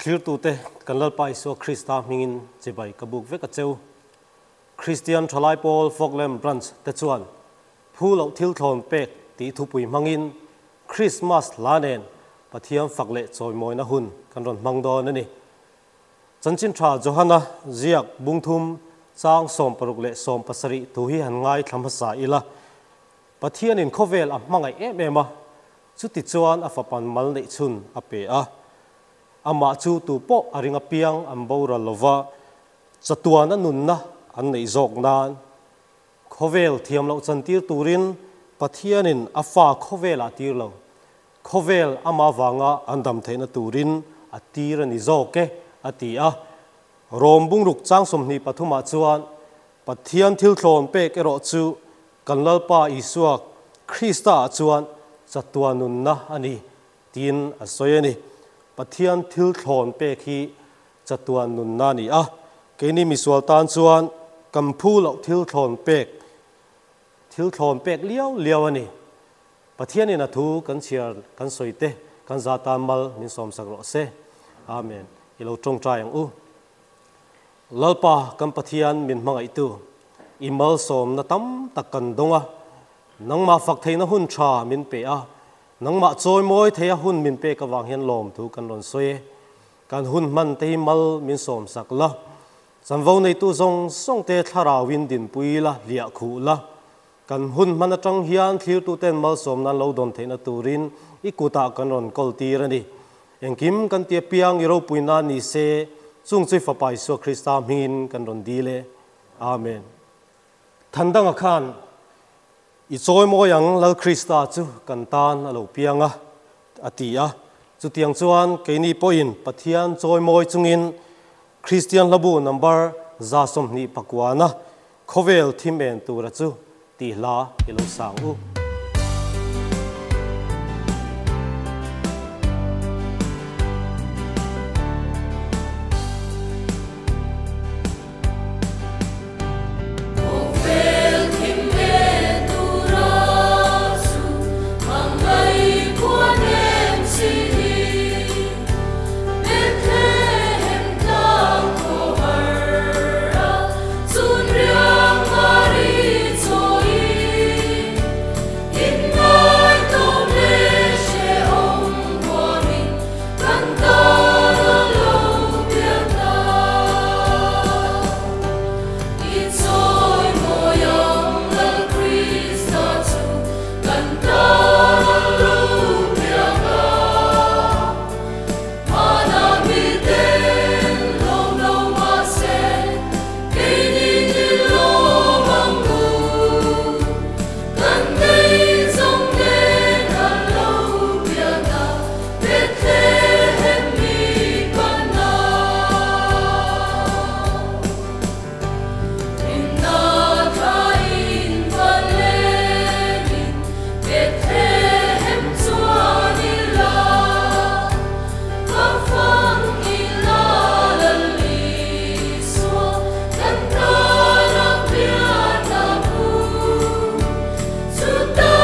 Thlirtute kan Lalpa Isua Krista hmingin chibai ka buk vek a cheu. Kristian Thalai Pawl Falkland Branch te chuan Phu loh thil thlawn pek tih thupui hmangin Krismas hla nen Pathian fak leh chawimawina hun kan rawn hmang dawn a ni. Chanchin tha Johana ziak bungthum chang 16 leh 17 thu hi han ngaithla hmasa ila. Pathianin khawvel a hmangaih em em a, chuti chuan a fapan mal neih chhun a pe a. Amah chu tu pawh a ring apiang an boral lova, chatuan a nunna an neih zawk nan. Khawvel thiam loh chantir turin Pathianin a fa khawvel a tir lo. Khawvel ama vanga an dam theihna turin a tir a ni zawk e, a ti a. Rom bungruk chang 23 ah chuan Pathian thil thlawn pek erawh chu kan Lalpa Isua Krista ah chuan chatuan nunna a ni tiin a sawi a ni. Pathian thil thlawn pek hi chatuan nunna a ni a. Keini misual tan chuan kan phu loh thil thlawn pek, thil thlawn pek liau liau a ni. Pathianin a thu kan chhiar kan sawi te kan za tan mal min sawmsak rawh se. Amen. I lo tawngtai ang u. Lalpa kan Pathian min hmangaihtu i mal sawmna tam tak kan dawng a, nangmah fak theihna hun tha min pe a, nangmah chawimawi theia hun min pek avang hian lawm thu kan rawn sawi e. Kan hun hman te hi mal min sawmsak la, chanvo neitu zawng zawng te thlarauin dinpui la, hliah khuh la. Kan hun hman atang hian thlirtuten malsawmna an lo dawn theihna turin i kutah kan rawn kawl tir a ni. Engkim kan ti apiang i ropuina ni se, chung chu i Fapa Isua Krista hmingin kan rawn dil e. Amen. Thandanga khan i chawimawi ang Lal Krista chu kan tan a lo piang a, a ti a. Chutiang chuan keini pawhin Pathian chawimawi chungin Kristian hlabu number 129-na khawvel thim en tura chu tih hla i lo sang u. Khawvel thim en tura chu hmangaih khua nem si hi. Bethlehem tlang khawhar a chun riang Mari chawi. Inngaihtlawm leh hrehawm huamin kan tan a lo piang ta. I chawimawi ang Lal Krista chu kan tan a lo piang a. Hmana miten lawm lo mahse keini ni lawm ang u. Kan nei zawng nen an lo pian a, Bethlehem mi panna. Rinna thain van lengin Bethlehem chuan ila, ka fang ila Lal Isua kan tan a pian a pu. Chuta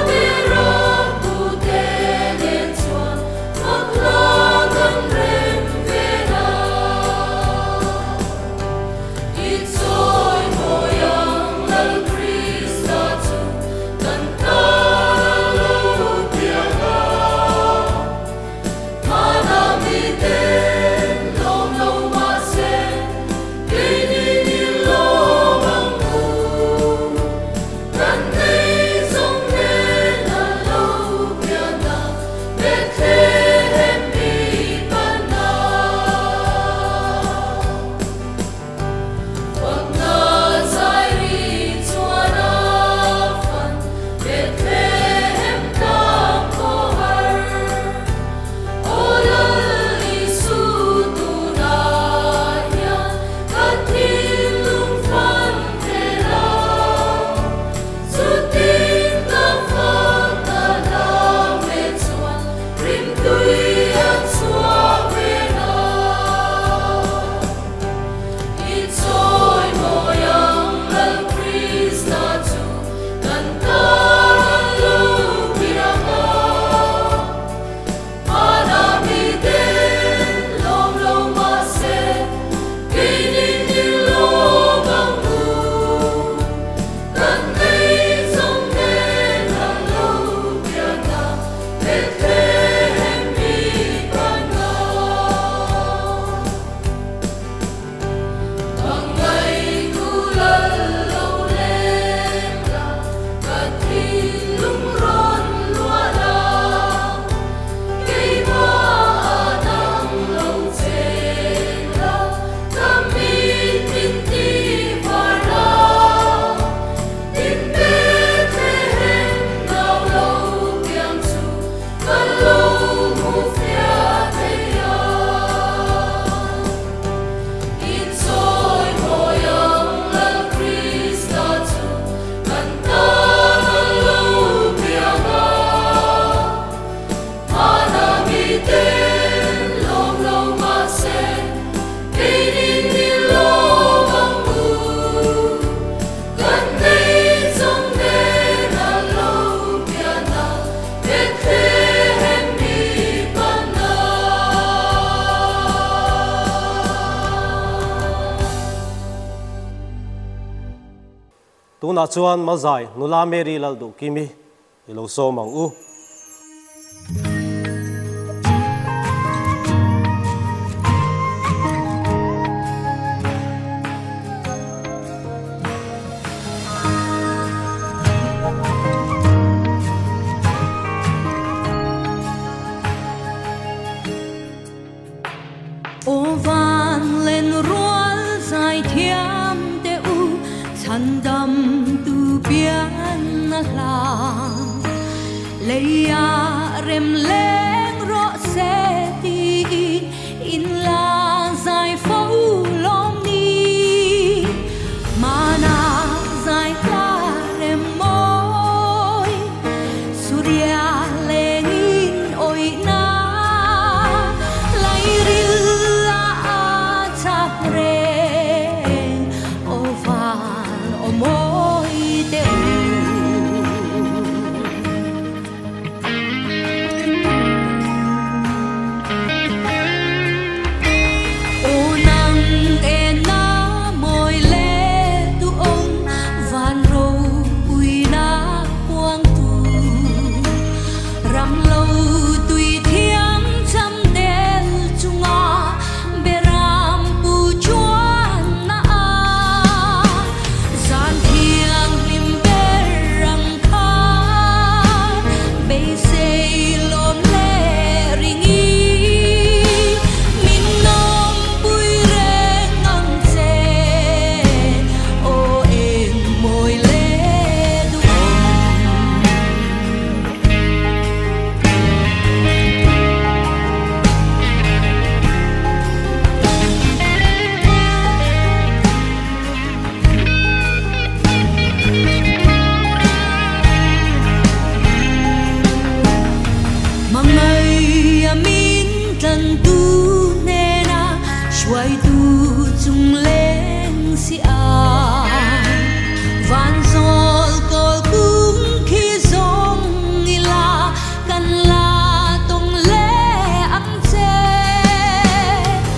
beram pute nen chuan fak hla kan rem ve na. I chawimawi ang Lal Krista chu kan tan a lo piang a. Hmana miten lawm lo mahse keini ni lawm ang u. Kan nei zawng nen an lo pian a, Bethlehem mi panna. Fakna zai ri chuan a fan, Bethlehem tlang khawhar. Aw Lal Isu tunah hian ka thinlung fan thela. Chutin ka fak a hlam le chuan rimtui a chhuak ve na. I chawimawi ang Lal Krista chu kan tan a lo piang a. Hmana miten lawm Tunah chuan Malzai nula Mary Lalduhkimi i lo sawm ang u. Aw van len rual zai thiam te u, chhandam tu pian a hla. Leia rem leng rawh se tiin in la zai fo lawm ni. Mana zai hla rem mawi, Surya lengin awihna. Lairil a chak reng, aw van aw mawi te u. Aw nang e na mawi le tu awm, van ropui na puang tu. Ram lo tui thiam cham del chunga, beram pu chuan na a. Zan thianghlim ber ang khan, beisei lawm le ringi. Min nawmpui reng ang che, aw eng mawi le duhawm. Mangaia min tlan tu hnena hruaitu chung leng si a. Van zawl kawl kung khi zawng ila kan la tawng le ang che.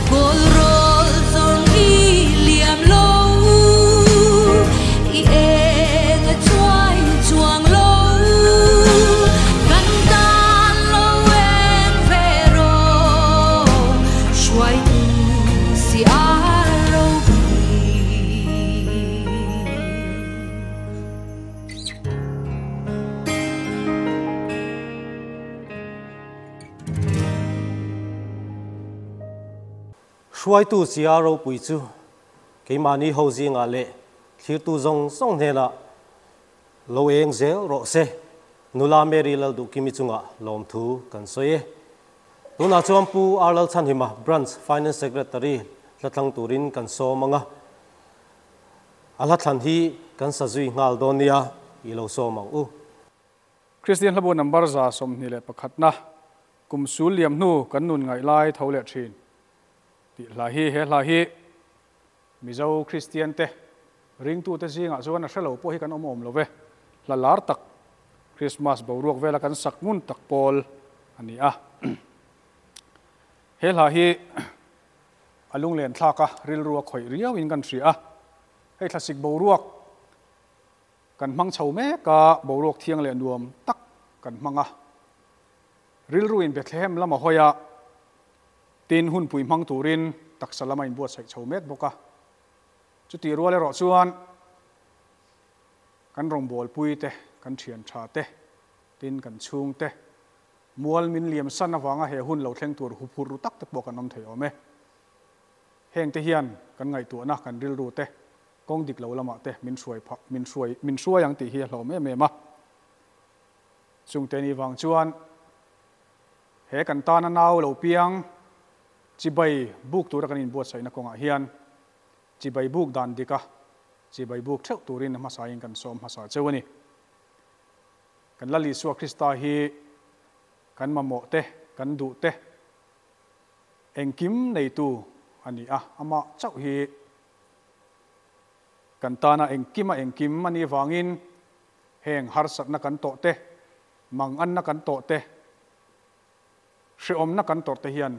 Kawl rawl zawng i liam lo, i eng a chuai chuang lo. Kan tan lo eng ve ro, hruaitu si a ropui. Hruaitu si a ropui chu keimahni ho zingah leh thlirtu zawng zawng hnenah lo eng zel rawh se. Nula Mary Lalduhkimi chungah lawmthu kan sawi e. Tunah chuan Pu R Lalchhanhima Branch Finance Secretary hlatlang turin kan sawm ang a. A hlathlan hi kan sa zui nghal dawn nia i lo sawm ang u. Kristian hlabu number 121na kum sul liam hnu kan nun ngaih lai tho leh thin tih hla hi he hla hi Mizo Kristian te ringtu te zingah chuan a hrelo pawh hi kan awm awm lo ve. Hla lar tak Christmas boruak vela kan sak ngun tak pawl a ni a. He hla hi a lunglen thlak a, rilru a khawih riau in kan hria a. Hei thlasik boruak kan hmang chho mek a, boruak thiang leh nuam tak kan hmang a. Rilru in Bethlehem lama hawi a, tin hunpui hmang turin taksa lama inbuatsaih chho mek bawk a. Chutih rual erawh chuan kan rawngbawlpui te, kan thian tha te, tin kan chhung te, mual min liam san avanga he hun lo thleng tur huphurh ru tak te pawh kan awm thei awm e. Heng te hian kan ngaihtuahna, kan rilru te, kawng dik lo lamah te min hruai phah, min hruai, min hruai ang tih hi a hlawm em em a. Chungte ni vang chuan he kan tana nau lo piang chibai buk tura kan inbuatsaihna kawngah hian chibai buk dan dik a, chibai buk theuh turin a hmasain kan sawm hmasa cheu a ni. Kan Lal Isua Krista hi kan mamawh te, kan duh te, engkim neitu a ni a, amah chauh hi kan tana engkim a engkim a nih vangin heng harsatna kan tawh te, manganna kan tawh te, hrehawmna kan tawrh te hian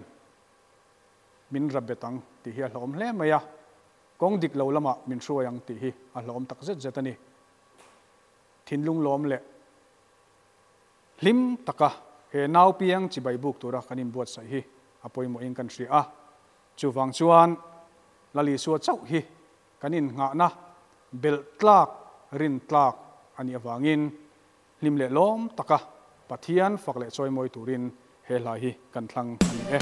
min rabet ang tih hi a hlawm hle mai a, kawng dik lo lamah min hruai ang tih hi a hlawm tak zet zet a ni. Thinlung lawm leh hlim taka he nau piang chibai buk tura kan inbuatsaih hi a pawimawhin kan hria a. Chuvang chuan Lal Isua chauh hi kan innghahna belh tlak, rin tlak a nih avangin hlim leh lawm taka Pathian fak leh chawimawi turin he hla hi kan thlang a ni e.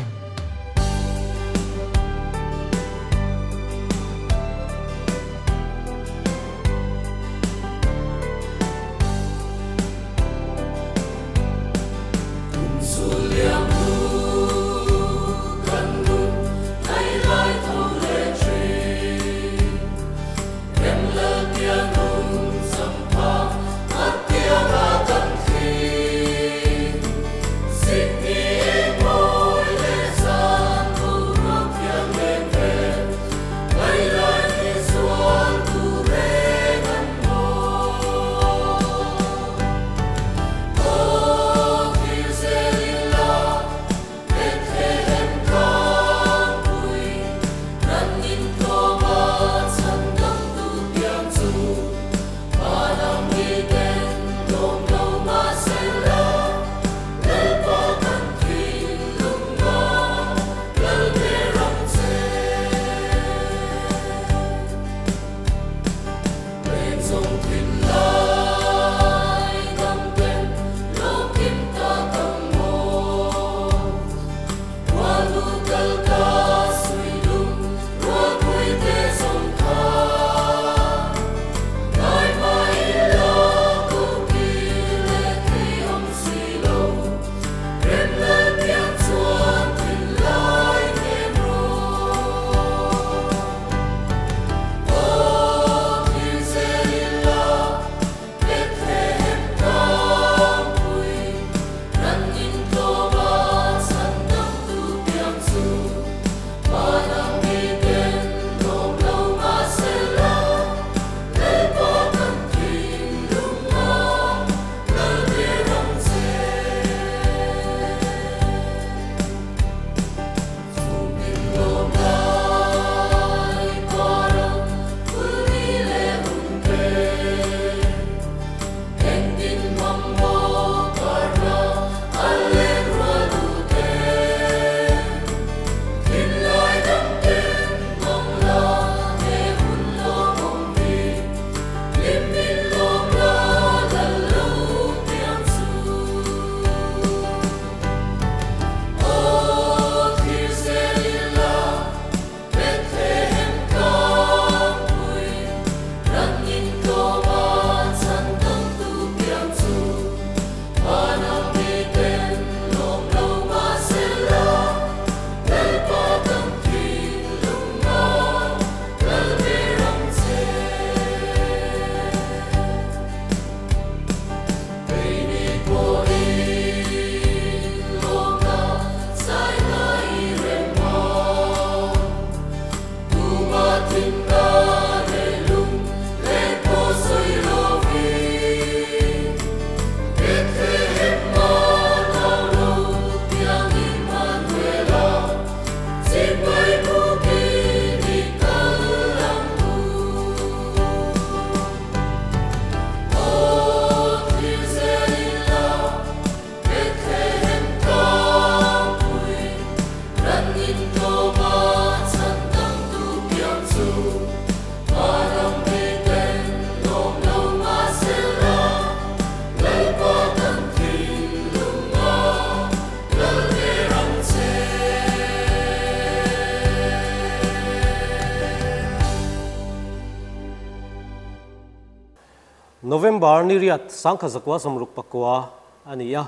November ni riat 1969 a ni a,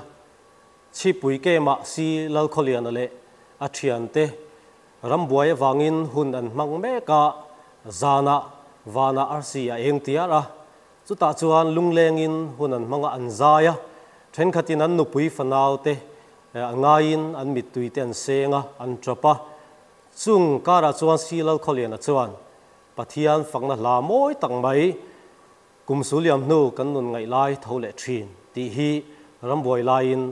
Chhipui kemah Si Lalkhawliana leh a thiante rambuai avangin hun an hmang mek a, zanah vanah arsi a eng tiar a, chutah chuan lunglengin hun an hmang a an zai a, thenkhatin an nupui fanau te a ngaiin an mittui te an seng a, an tap a, chung karah chuan Si Lalkhawliana chuan Pathian fakna hla mawi tak mai Kum Suliam hnu kan nun ngaih lai tho leh thin tih hi rambuai laiin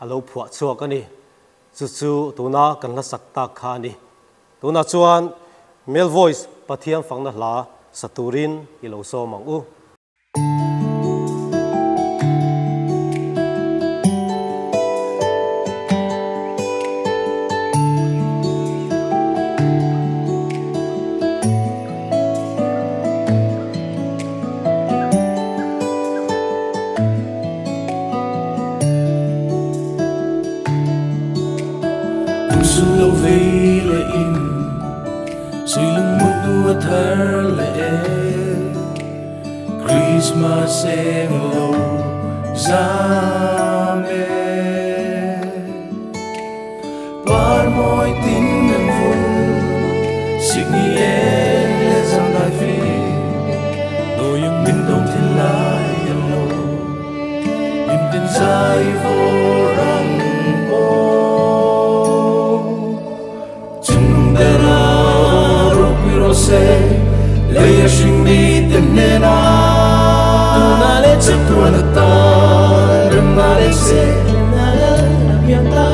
a lo phuah chhuak a ni. Chu chu tuna kan hla sak tak kha a ni. Tunah chuan Male Voice Pathian fakna hla sa turin i lo sawm ang u. vei le in Suilung mut nu a thar le e Christmas eng lo zam e Par moi tin em vul Sik ni eng le zam lai fi Đôi yang min dong thiên lai em lo Lim tin zai vô rang o Chung bera ro pi ro se Le ya shing mi ten ne na Tu na le che tu na ta Rem na le se na la na pian ta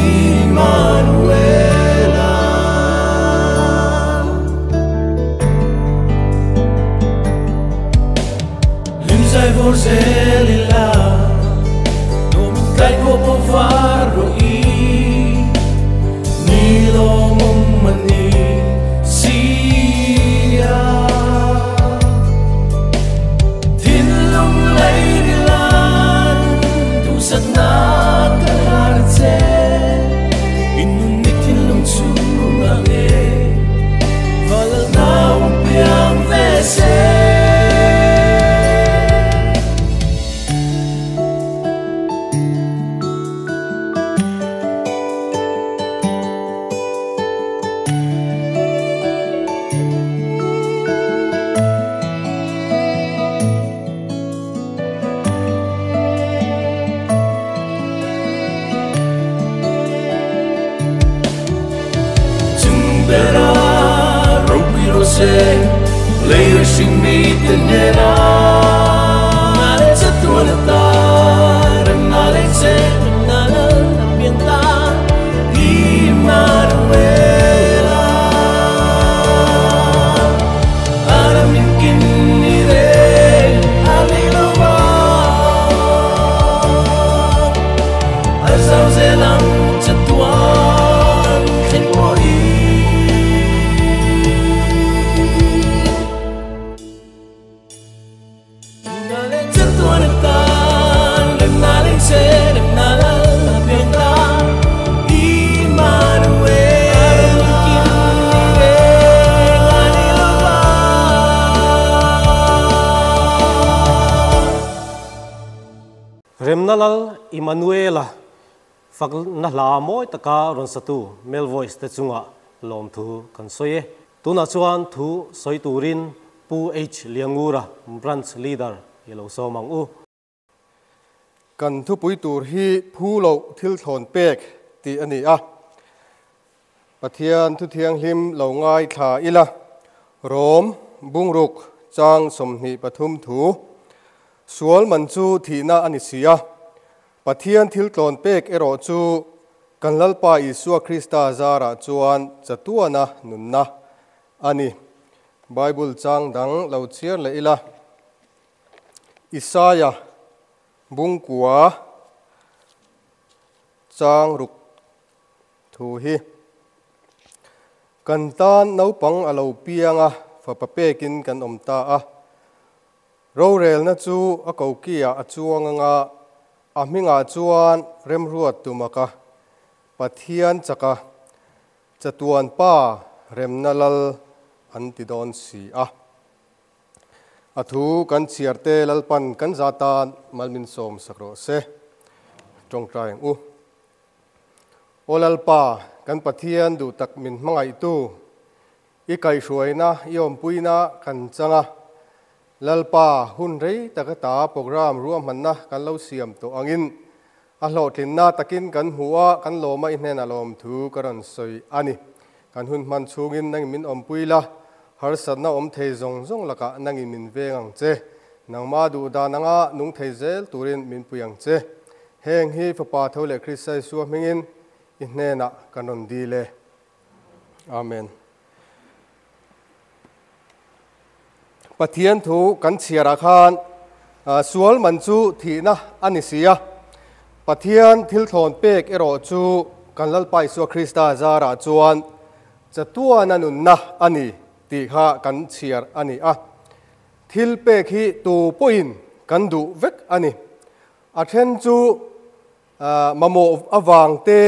Immanuela Lim zai vor zelila No min kai ko po faro i Ni lo mong mani siya Thin lung lay rilan Tu sat na kalar che Inun ni thin lung chu nga nge Valal na wang piang ve se Remnalal Immanuela fak na hla moi taka ron satu male voice te chunga lom thu kan soye tuna chuan thu soi turin Pu H Liangura branch leader yelo so mang u kan thu pui tur hi phu lo thil thon pek ti ani a Pathian thu thiang hlim lo ngai thla ila Rom bungruk chang somni pathum thu sual man chu thi na ani sia Pathian thil tlon pek ero chu kanlalpa Isua Krista zara chuan chatuana nunna ani Bible chang dang lo chiar le ila Isaiah bungkua chang ruk thu hi kan tan naupang alo pianga fa pa pekin kan om ta a ro rel na chu a kokia a chuanga nga a hminga chuan remruat tumaka Pathian chaka chatuan pa remnalal antidon si a athu kan chiarte lalpan kan zatan malmin som sakro se tong trai u olalpa kan Pathian du tak min mangai tu i kai hruaina i awm puina kan changa lalpa hun rei takata program ruam manna kan lo siam to angin a hlawhtlin na takin kan hua kan lawma i hnena lawm thu ka rawn sawi ani kan hun hman chhungin nangin min awm pui la harsatna awm thei zawng zawng lakah nangin min veng ang che nangma duh dan anga nung thei zel turin min pui ang che heng hi fapa tho leh Krista Isua hmingin i hnena kan rawn dil e amen Pathian thu kan chhiar ah khan sual man chu thihna ani sia Pathian thil thlawn pek erawh chu kan lalpa Isua Krista zara chuan chatuana nunna ani tih kha kan chhiar ani a thil pek hi tu pawhin kan duh vek ani a then chu mamawh awang te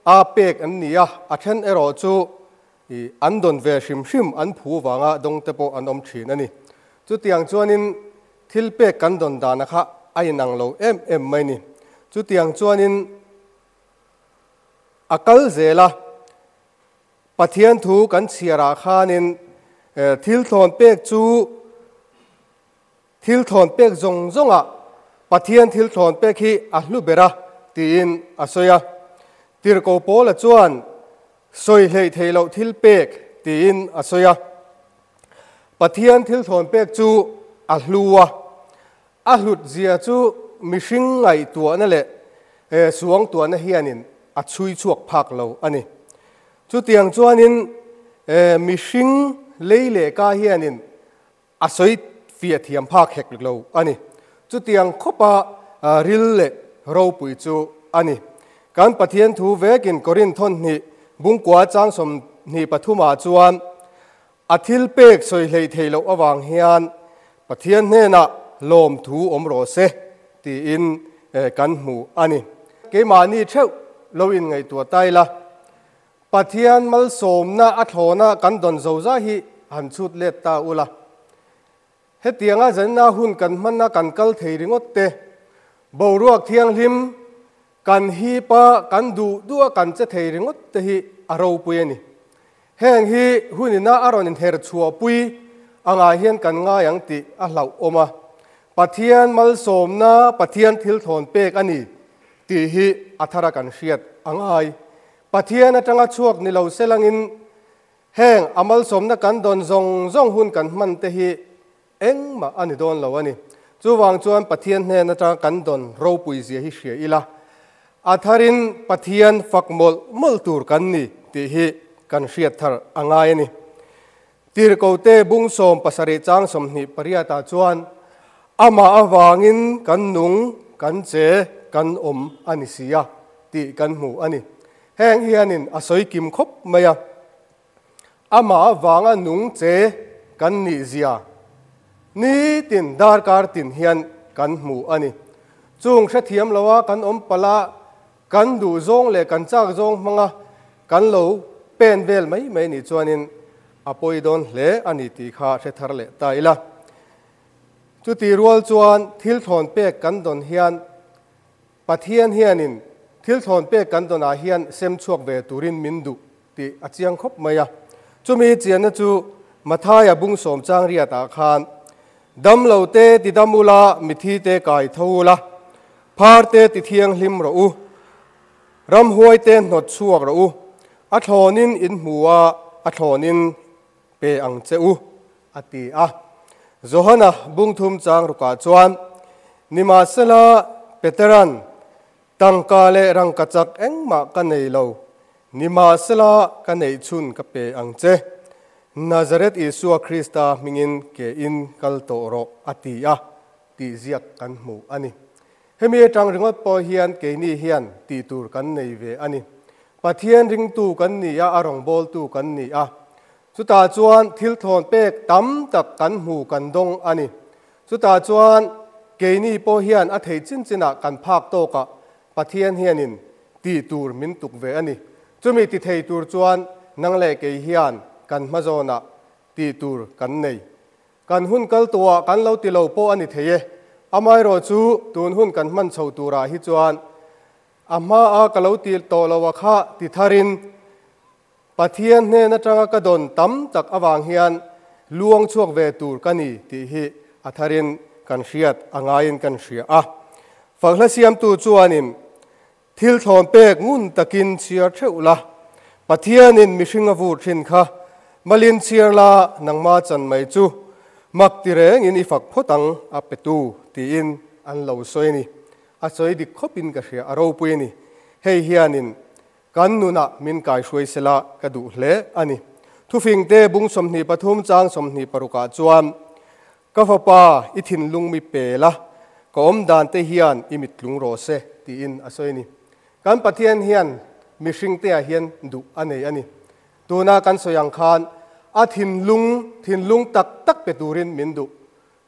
a pek an ni a, a then erawh chu i an dawn ve hrim hrim an phu vanga dawng te pawh an awm thin a ni. Chutiang chuanin thil pek kan dawn dana kha a inang lo em em mai ni. Chutiang chuanin a kal zel a, Pathian thu kan chhiarah khanin thil thlawn pek chu thil thlawn pek zawng zawngah Pathian thil thlawn pek hi a hlu ber a tiin a sawi a. Tirhkoh Paula chuan sawi hleih theih loh thil pek tiin a sawi a. Pathian thil thlawn pek chu a hlu a, a hlut zia chu mihring ngaihtuahna leh suangtuahna hianin a chhui chhuak phak lo a ni. Chutiang chuanin mihring lei leh ka hianin a sawi fiah thiam phak hek lo a ni. Chutiang khawpa ril leh ropui chu a ni. Kan Pathian thu vekin Korinth thawnhnih bungkua chang 23 ah chuan a thil pek sawi hleih theih loh avang hian Pathian hnenah lawm thu awm rawh se tiin kan hmu a ni. Keimahni theuh lo in ngaihtuah ta ila, Pathian malsawmna a thlawna kan dawn zo zai hi han chhut let ta ula. Hetianga zanina hun kan hmanna kan kal thei ringawt te, boruak thianghlim kan hipa kan duh duh a kan che thei ringawt te hi a ropui a ni. Heng hi hunina a rawn inher chhuahpui angah hian kan ngai ang tih a hlauh awm a. Pathian malsawmna Pathian thil thlawn pek a ni tih hi a thara kan hriat a ngai. Pathian atanga chhuak ni lo selangin heng a malsawmna kan dawn zawng zawng hun kan hman te hi engmah a ni dawn lo a ni. Chuvang chuan Pathian hnen atanga kan dawn ropui zia hi hria ila, a tharin Pathian fak mawlh mawlh tur kan ni tih hi kan hriat thar a ngai a ni. Tirhkoh te bung 17 chang 28 ah chuan amah avangin kan nung, kan che, kan awm a ni si a tih kan hmu a ni. Heng hianin a sawi kim khawp mai a. Amah avanga nung che kan nih zia ni tin darkar tin hian kan hmu a ni. Chung hrethiam loa kan awm pala kan duh zawng leh kan chak zawng hmanga kan lo pen vel mai mai ni chuanin a pawi dawn hle a ni tih kha hre thar leh ta ila. Chuti rual chuan thil thlawn pek kan dawn hian Pathian hianin thil thlawn pek kan dawnah hian sem chhuak ve turin min duh tih a chiang khawp mai a. Chumi chianna chu Mathaia bung 10 chang 8 ah khan dam lo te ti dam ula, mithi te kai tho ula, phar te ti thiang hlim ro u, ram huai te hnawt chhuak ro u, a thlawnin in hmu a, a thlawnin pe ang che u a ti a. Johana bung 3 chang 6 ah chuan nimahsela Peteran tangka leh rangka chak engmah ka nei lo, nimahsela ka nei chhun ka pe ang che, Nazareth Isua Krista hmingin ke in kal tawh rawh a ti a tih ziak kan hmu a ni. Hemi atang ringawt pawh hian keini hian tih tur kan nei ve a ni. Pathian ringtu kan ni a, a rawngbawltu kan ni a. Chutah chuan thil thlawn pek tam tak kan hmu kan dawng a ni. Chutah chuan keini pawh hian a thei chin chinah kan phak tawkah Pathian hianin tih tur min tuk ve a ni. Chumi ti thei tur chuan nang leh kei hian kan hmazawnah tih tur kan nei. Kan hun kal tuah kan lo ti lo pawh a ni thei e. Amaherawh chu tun hun kan hman chho turah hi chuan a hma a ka lo ti tawh lo a kha ti tharin Pathian hnen atanga ka dawn tam tak awang hian luang chhuak ve tur ka ni tih hi a tharin kan hriat a ngaiin kan hria a. Fakhla siamtu chuanin thil thlawn pek ngun takin chhiar theuh la, Pathianin mihring a vur thin kha malin chhiar la nangma chan mai chu mak ti rengin i fak phawt ang a petu tiin an lo sawi ni. A sawi dik khawpin ka hria a ropui ni. Hei hianin kan nuna min kai hruai sela ka duh hle a ni. Thufing te bung 23 chang 26 ah chuan ka fapa i thinlung mi pe la, ka awm dan te hian i mit tlung rawh se tiin a sawi ni. Kan Pathian hian mihring te ah hian duh a nei a ni. Tuna kan sawi ang khan a thinlung tak tak pe turin min duh.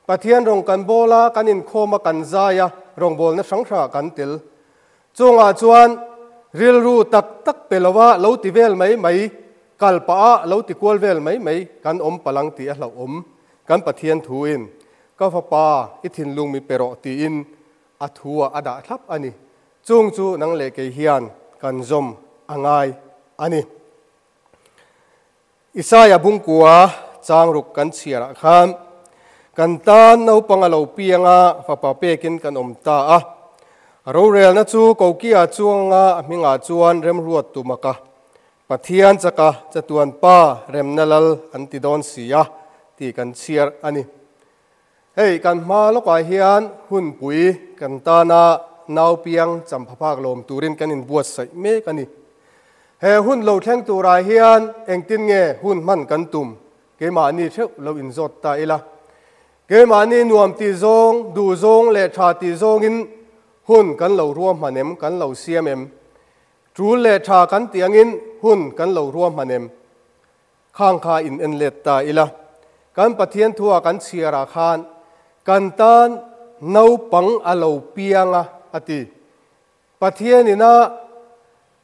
Pathian rong kan bawla kan inkhawma kan zai a, rawngbawlna hrang hrangah kan tel. Chungah chuan Rilru tak tak pe lova lo ti vel mai mai, kal pah a lo ti kual vel mai mai kan awm palang tih a hlauhawm. Kan Pathian thuin, Ka fapa, i thinlung mi pe rawh tiin a thu ah a dah thlap a ni. Chung chu nang leh kei hian kan zawm a ngai a ni. Isaia bungkua changruk kan chhiarah khan kan tan naupang a lo piang a, fapa pekin kan awm ta a. Rorelna chu kokia chuanga a hmingah chuan remruat tumaka Pathian chaka chatuan pa remna lal an ti dawn si a tih kan chhiar a ni. Hei kan hma lawkah hian hunpui kan tana naupiang champhaphak lawm turin kan inbuatsaih mek a ni. He hun lo thleng turah hian engtin nge hun hman kan tum? Keimahni theuh lo inzawt ta ila. Keimahni nuam tih zawng, duh zawng leh tha tih zawngin hun kan lo ruahman em, kan lo siam em? Tul leh tha kan tih angin hun kan lo ruahman em? Khang kha in en let ta ila. Kan Pathian thua kan chhiarah khan kan tan naupang a lo piang a, a ti. Pathian ina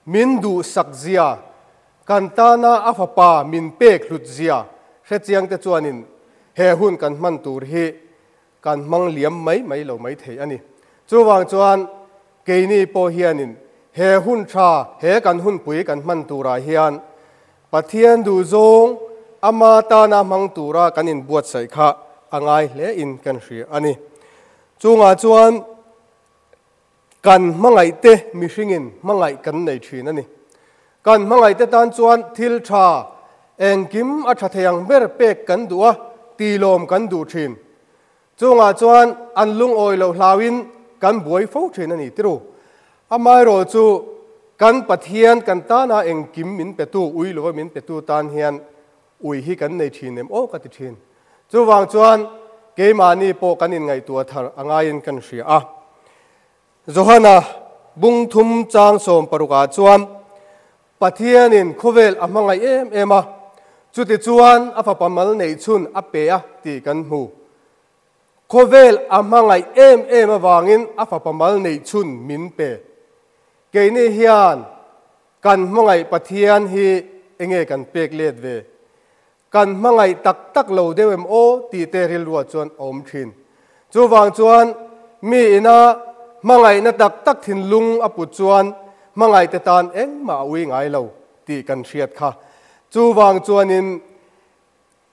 min duhsak zia, kan tana a fapa min pek hlut zia hrechiang te chuanin he hun kan hman tur hi kan hmang liam mai mai lo mai thei a ni. Chuvang chuan keini pawh hianin he hun tha, he kan hunpui kan hman turah hian Pathian duhzawng ama tana hmang tura kan inbuatsaih kha a ngai hle in kan hria a ni. Chungah chuan kan hmangaihte mihringin hmangaih kan nei thin a ni. Kan hmangaihte tan chuan thil tha engkim a tha thei ang ber pek kan duh a, tilawm kan duh thin. Chungah chuan an lungawi loh hlauin kan buai fo thin a ni tiru. Amaherawh chu kan Pathian kan tana engkim min petu, ui lova min petu tan hian ui hi kan nei thin em aw ka ti thin. Chuvang chuan keimahni pawh kan inngaihtuah thar a ngaiin kan hria a. Johana bung thum chang 16ah chuan Pathianin khawvel a hmangaih em em a, chuti chuan a fapa mal neih chhun a pe a tih kan hmu. Khawvel a hmangaih em em avangin a fapa mal neih chhun min pe. Keini hian kan hmangaih Pathian hi enge kan pek let ve? Kan hmangaih tak tak lo deuh em aw tih te rilruah chuan a awm thin. Chuvang chuan mi ina hmangaihna tak tak thinlung a put chuan hmangaihte tan engmah a ui ngai lo tih kan hriat kha. Chuvang chuanin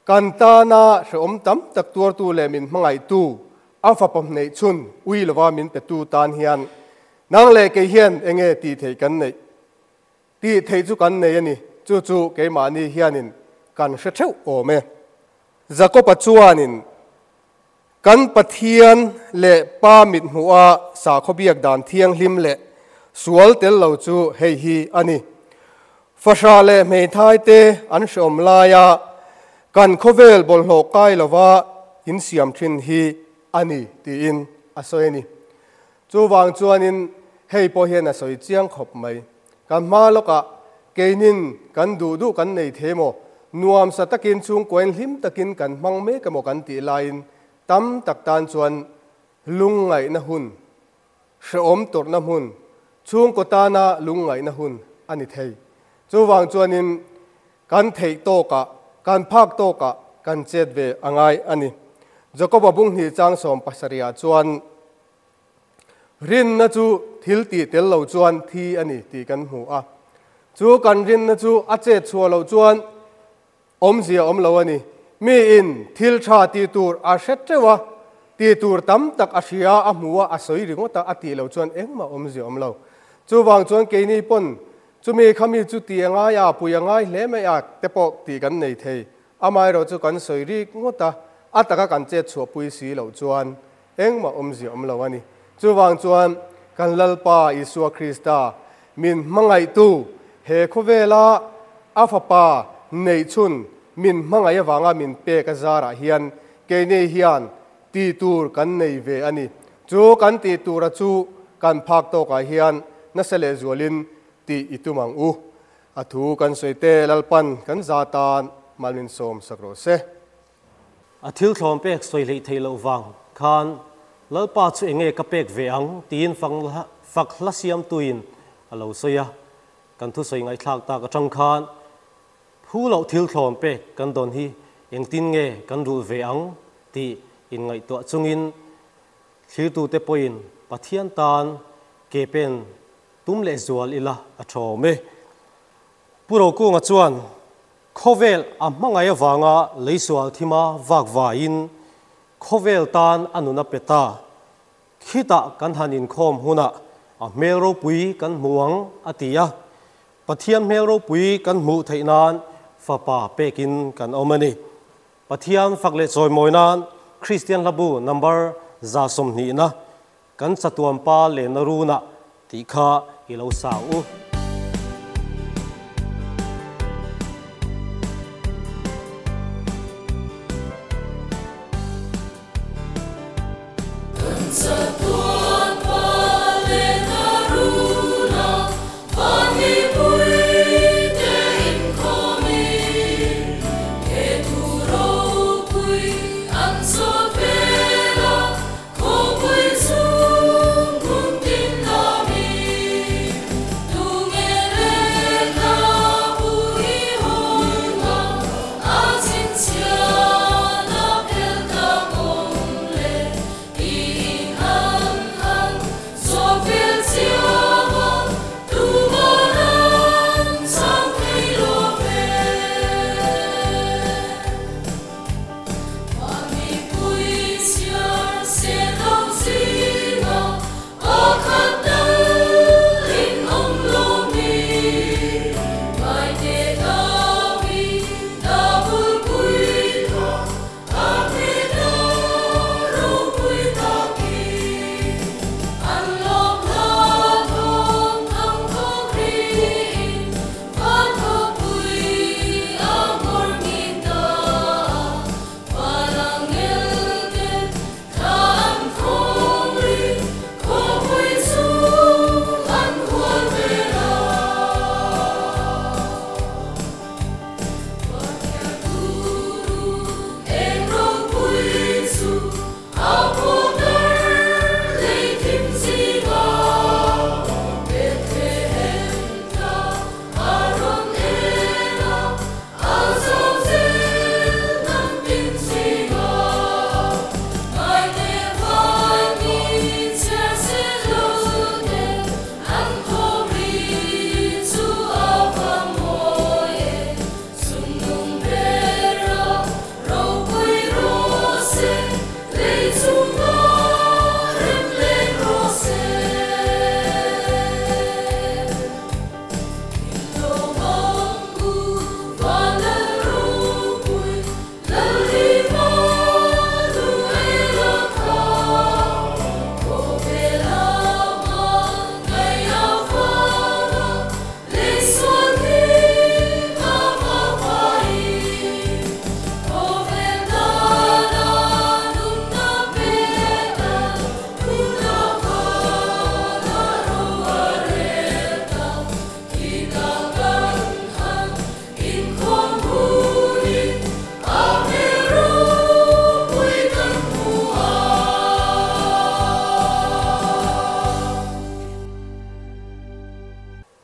kan tana hrehawm tam tak tuartu leh min hmangaihtu a fapa hneih chhun ui lova min petu tan hian nang leh kei hian enge tih theih kan neih? Tih theih chu kan nei a ni, chu chu keimahni hianin kan hre theuh awm e. Jakob-a chuanin kan Pathian leh Pa mithmuha sakhaw biak dan thianghlim leh sual tel lo chu hei hi a ni. Fahrah leh hmeithai te an hreawm laia kan khawvel bawlhhlawh kai lova insiam thin hi a ni tiin a sawi a ni. Chuvang chuanin hei pawh hian a sawi chiang khawp mai. Kan hma lawkah keinin kan duh duh kan nei thei maw? Nuamsa takin chhungkuain hlim takin kan hmang mek emaw kan tih laiin tam tak tan chuan lungngaihna hun, hrehawm tawrhna hmun, chhungkaw tana lungngaihna hun a ni thei. Chuvang chuanin kan theih tawkah, kan phak tawkah kan chet ve a ngai a ni. Jakoba bunghnih chang 17ah chuan Rinna chu thil tih tel lo chuan thi a ni tih kan hmu a. Chu kan rinna chu a chet chhuah loh chuan awmzia awm lo a ni. Miin thil tha tih tur a hre teuh a, tih tur tam tak a hria a, a hmu a, a sawi ringawt a, a tih loh chuan engmah awmzia awm lo. Chuvang chuan keini pawn chumi khami chu tih a ngai a, pui a ngai hle mai a te pawh tih kan nei thei. Amaherawh chu kan sawi rik ngawt a, a taka kan chet chhuahpui si loh chuan engmah awmzia awm lo a ni. Chuvang chuan kan Lalpa Isua Krista min hmangaihtu he khawvela a fapa neihchhun min hmangaih avanga min pek a zarah hian keini hian tih tur kan nei ve a ni. Chu kan tih tura chu kan phak tawkah hian nasa lehzualin tih i tum ang u. A thu kan sawi te Lalpan kan za tan mal min sawm sak rawh se. A thil thlawm pek sawi hleih theih loh vang khan Lalpa chu enge ka pek ve ang tiin fak hla siamtuin a lo sawi a. Kan thusawi ngaihthlak tak atang khan phu loh thil thlawn pek kan dawn hi engtin nge kan rulh ve ang tih inngaihtuah chungin thlirtute pawhin Pathian tan ke pen tum leh zual ila a tha awm e. Pu Rokunga chuan khawvel a hmangaih avanga leisual thima vak vaiin khawvel tan a nun a pe ta. Khitah kan han inkhawm hunah a hmel ropui kan hmu ang a ti a. Pathian hmel ropui kan hmuh theih nan fapa pekin kan awm a ni. Pathian fak leh chawimawi nan Kristian hlabu number 120na kan chatuan pa lehna runah tih kha i lo sa u.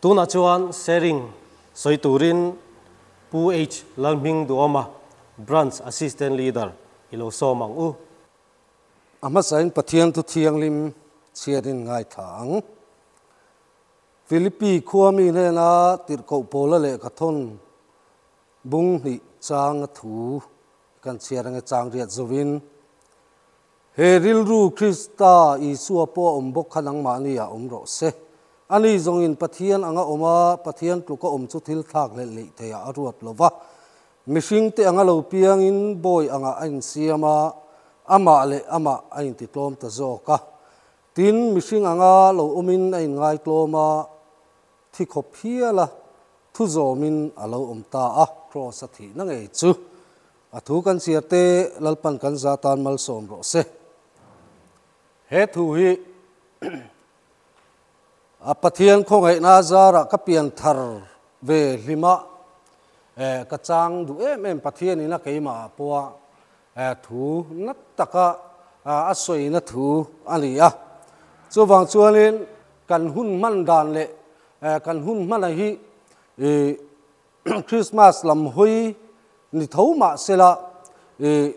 Tuna chuan sharing soiturin Pu H Lalhming Duoma Branch Assistant Leader ilo somang u. Ama sain Pathian tu thianglim chiarin ngai thang. Philippi khuami ne na tirko pola le kathon bung ni chang thu kan chiarang chang riat zovin. He rilru Krista Isua po ombok khanang mani ya omro se. Ani zongin Pathian anga oma Pathian tluka om chu thil thak le le theya aruat lova. Mihring te anga lo piang in boy anga ain siama ama le ama ain ti tlom ta zoka. Tin mihring anga lo umin ain ngai tloma thi khop hiala thu zomin alo om ta a cross a thi na ngei chu. A thu kan sia te lalpan kan za tan mal som ro se. He thu hi a Pathian khongai na zara ka pian thar ve hlima ka chang du em em Pathian ina keima poa thu nat taka a soi na thu ani a. Chuwang chuanin kan hun man dan le kan hun man a hi I Christmas lam hawi ni tho mah sela i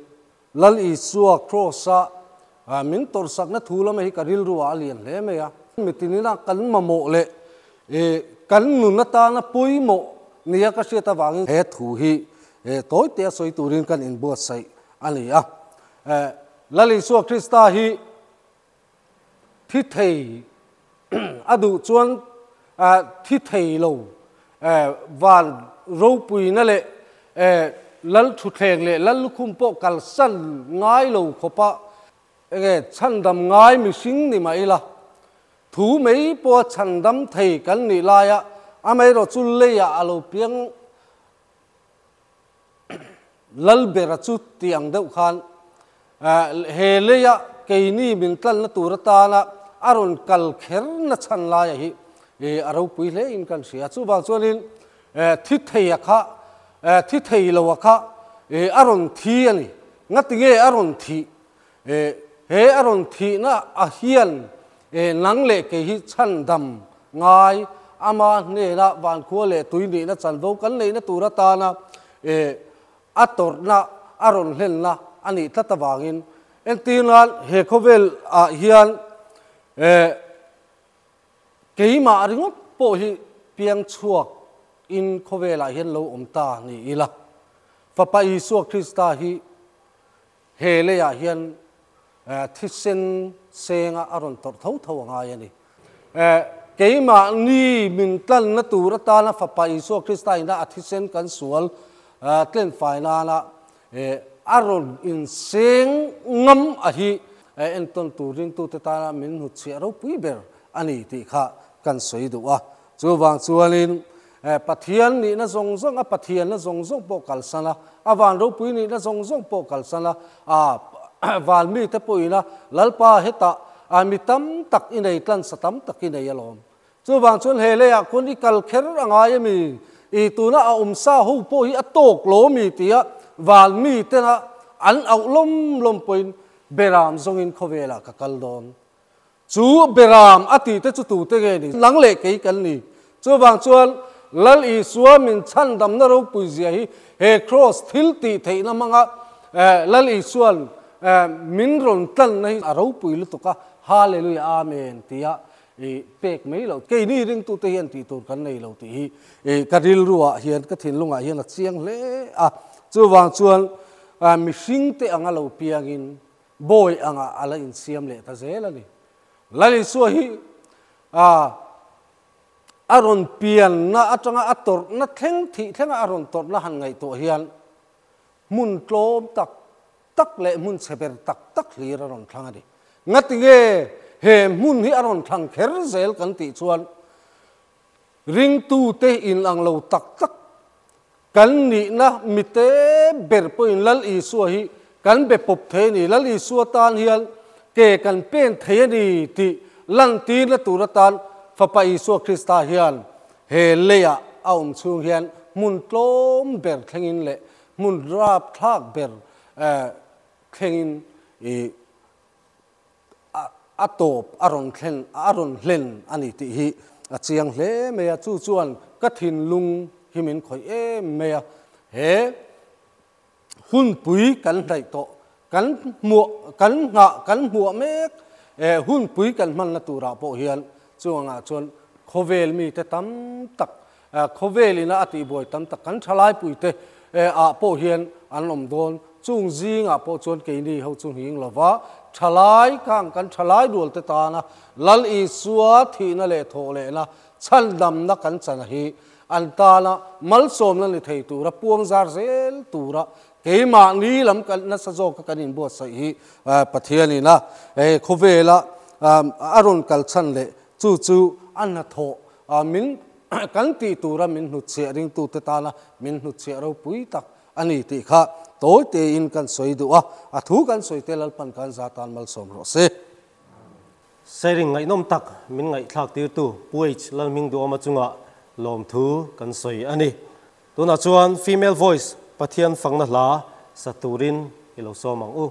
Lal Isua Cross-a min tawrhsakna thu lama hi ka rilru ah a lian hle mai a. Mitinina kan mamawh leh kan nun atana pawimawh nia ka hriat avangin he thu hi tawi tea sawi turin kan inbuatsaih a ni a. Lal Isua Krista hi thi thei a duh chuan thi thei lo van ropuina leh lal thutthleng leh lal lukhum pawh kalsan ngai lo khawpa enge chhandam ngai mihring ni mah ila thu mai pawha chhandam thei kan nih laia amaherawh chu leiah a lo piang Lalbera chu tih ang deuh khan he leia keini min tlalna tur atana a rawn kal kher na chhan laia hi a ropui hle in kan hria. Chuvang chuanin thi thei a kha, thi thei lo a kha a rawn thi a ni. Ngatinge a rawn thih? He a rawn thihna a hian nang leh kei hi chhandam ngai ama hnena vankhua leh tui nihna chanvo kan neihna tur atana a tawrhna a rawn hlenna a nih tlat avangin entirnan he khawvel ah hian keimah ringawt pawh hi piang chhuak in khawvel ah hian lo awm ta ni ila Fapa Isua Krista hi He leiah hian thisen senga a rawn tawrh tho tho a ngai a ni. Keimahni min tlanna tur atana Fapa Isua Krista ina a thisen kan sual tlenfai nana a rawn inseng ngam a hi entawn tur ringtute tana min hnutchhiah ropui ber a ni tih kha kan sawi duh a. Chuvang chuanin Pathian nihna zawng zawng, a Pathianna zawng zawng pawh kalsan a, a van ropui nihna zawng zawng pawh kalsan a, a van mite pawhin a Lalpa hetah mi tam tak i nei, tlansa tam tak i nei alawm. Chuvang chuan he leiah khawn i kal kher a ngai a mi? I tuna a awmsa ho pawh hi a tawk lo mi tia van mitena an auh lawm lawm pawhin Beram zawngin khawvelah ka kal dawn. Chu Beram a tih te chu tute nge ni? Nang leh kei kan ni. Chuvang chuan Lal Isua min chhandamna ropui zia hi he Kraws thil tih theihna hmanga Lal Isua'n min rawn tlanna hi a ropui lutuk a, Hallelujah Amen tia i pek mai loh. Keini ringtute hian tih tur kan nei lo tih hi ka rilruah hian, ka thinlungah hian a chiang hle a. Chuvang chuan mihringte anga lo piangin Bawi anga a la insiam leh ta zel a ni. Lal Isua hi a rawn pianna atanga a tawrhna thleng thih thlenga a rawn tawrhna han ngaihtuah hian hmun tlawm tak tak leh hmun chhe ber tak tak hlir a rawn thlang a ni. Ngatinge he hmun hi a rawn thlang kher zel kan tih chuan ringtute inang lo tak tak Kan nihna mite ber pawhin Lal Isua hi kan be pawp thei a ni. Lal Isua tan hian ke kan pen thei a ni tih lantirna tur atan Fapa Isua Krista hian he leiah a awm chhung hian hmun tlawm ber thlengin leh hmun rapthlak ber thlengin i a tawp a rawn thlen a rawn hlen a ni tih hi a chiang hle mai a, chu chuan ka thinlung hi min khawih em mai a, he hunpui kan hnaih tawh kan hmuah kan nghah kan hmuah mek hunpui kan hmanna turah pawh hian chuangah chuan khawvel mite tam tak Khawvel ina a tihbuai tam tak kan thalaipuite ah pawh hian an awm dawn. Chung zingah pawh chuan keini ho chu nghing lova thalai kang kan thalai rualte tana Lal Isua thihna leh thawh lehna chhandamna kan chana hi an tana malsawmna ni thei tura puang zar zel tura keimahni lam kan nasa zawka kan inbuatsaih hi Pathianina khawvela a rawn kal chhan leh chu chu a hnathawh Min kan tih tura min hnutchhiah ringtute tana min hnutchhiah ropui tak a ni tih kha tawi tein kan sawi duh a, a thu kan sawi te Lalpan kan za tan malsawm rawh se. Sharing ngaihnawm tak min ngaihthlak tirtu Pu H Lalhming Duhawma chungah lawmthu kan sawi a ni. Tunah chuan Female Voice Pathian fakna hla sa turin i lo sawm ang u.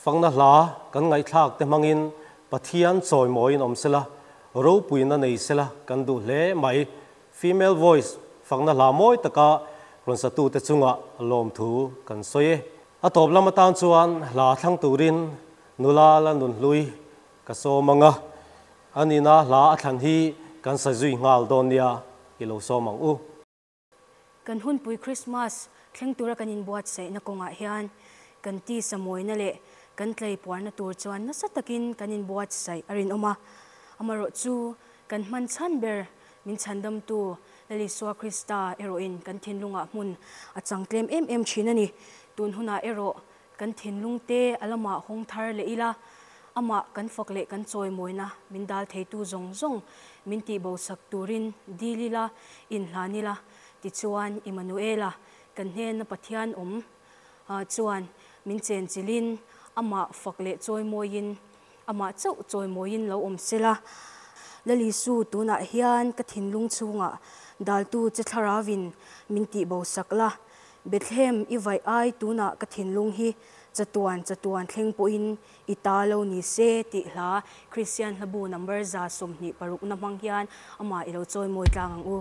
Fakna hla kan ngaihthlak te hmangin Pathian chawi mawiin awm sela, ropuina nei sela kan duh hle mai. Female voice fakna hla mawi taka rawn satute chungah lawmthu kan sawi e. A tawp lam atan chuan hla thlang turin nula la nunhlui ka sawm ang a, a nina hla a thlan hi kan sa zui nghal dawn nia i lo sawm ang u. Kan hunpui Krismas thleng tura kan inbuatsaihna kawngah hian kan tisa mawina leh kan tleipuarna tur chuan nasa takin kan inbuatsaih a rinawm a. Amaherawhchu, kan hman chhan ber min chhandamtu Lal Isua Krista erawhin kan thinlungah hmun a chang tlem em em thin a ni. Tun hunah erawh kan thinlung te a lamah hawng thar leh ila, amah kan fak leh kan chawimawina min dal theitu zawng zawng min tihbosak turin dil ila, inhlan ila. Tichuan, Immanuela, kan hnena Pathian awm chuan min chenchilhin, amah fak leh chawimawiin, amah chauh chawimawiin lo awm se la. Lal Isu, tunah hian ka thinlung chhungah daltu che thlaravin min tihbo sak la. Bethlehem i vaih ai tunah ka thinlung hi Chatuan chatuan thleng pawhin i ta lo ni se tih hla Kristian hlabu number 126 na hmang hian amah i lo chawimawi tlang ang u.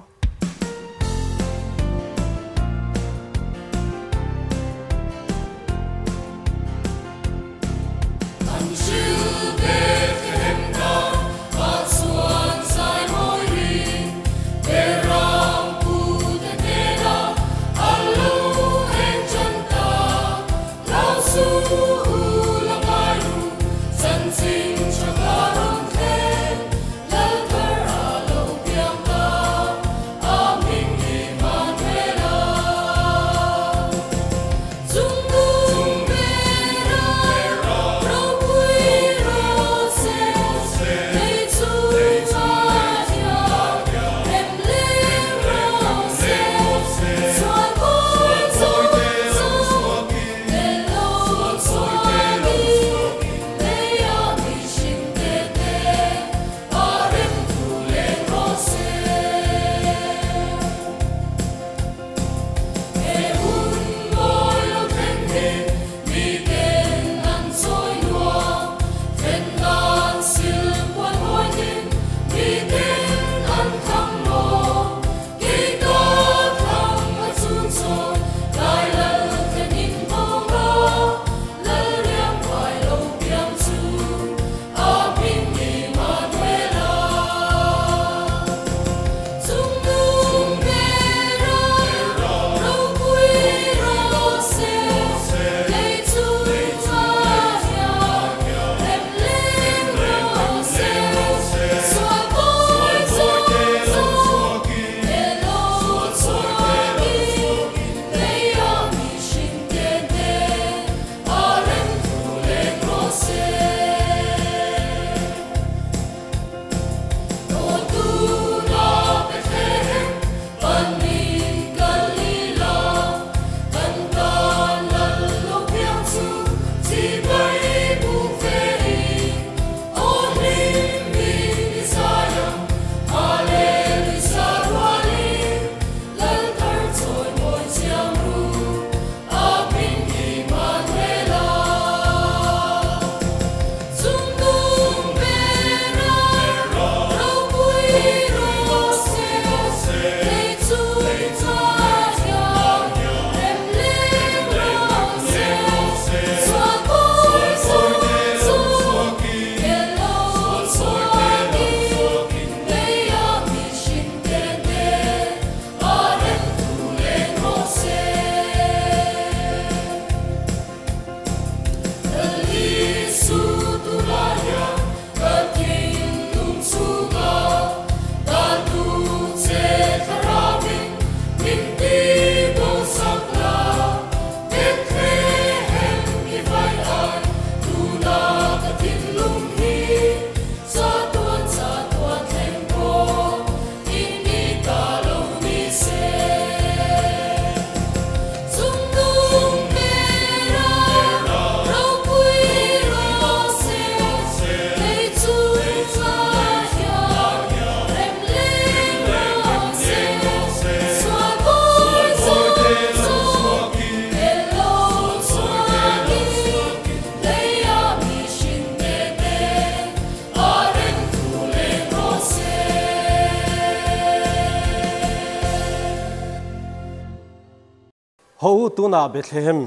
Ho tuna Bethlehem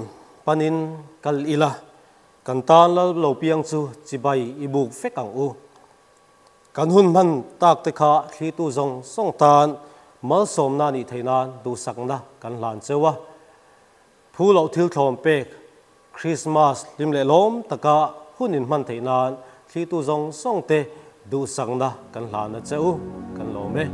panin kal ila kan tan lal lo piang chu chibai ibuk fek ang u kan hun man tak te kha thli tu zong song tan mal som na ni theina du sak na kan hlan chewa phu lo thil thlom pek Christmas lim le lom taka hunin man theina thli tu zong song te du sak na kan hlan na cheu kan lo me.